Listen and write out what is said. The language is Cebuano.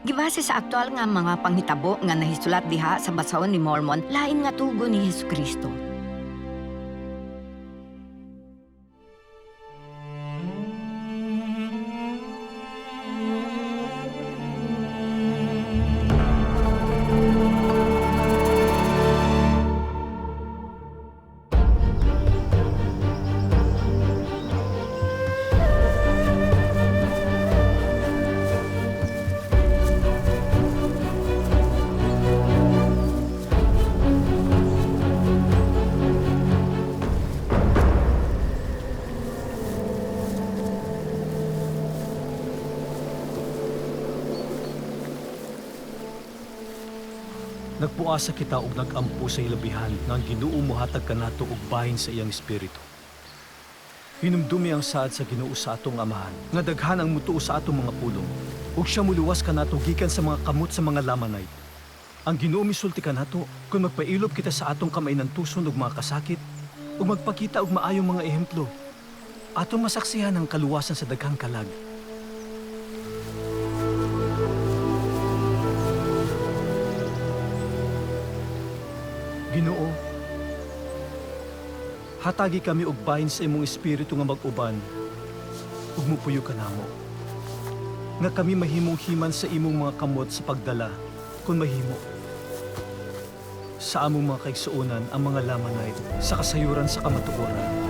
Gibase sa aktual nga mga panghitabo nga nahisulat diha sa basahon ni Mormon, lain nga tugo ni Hesukristo. Nagpuasa kita og nagampo sa hilabihan nga ang Ginoo mohatag kanato og bahin sa iyang espiritu. Hinumdumi ang saad sa Ginoo sa atong amahan, nga daghan ang mutuo sa atong mga pulong, ug siya moluwas kanato gikan sa mga kamot sa mga Lamanite. Ang Ginoo misulti kanato kung magpailob kita sa atong kamay ng tuson ug mga kasakit, ug magpakita og maayong mga ehemplo. Atong masaksihan ang kaluwasan sa daghang kalag. Ginoo, hatagi kami og bahin sa imong espiritu nga mag-uban ug mupuyo kanamo. Nga kami mahimong himan sa imong mga kamot sa pagdala, kung mahimo. Sa among mga kaigsuonan ang mga Lamanite sa kasayuran sa kamatuoran.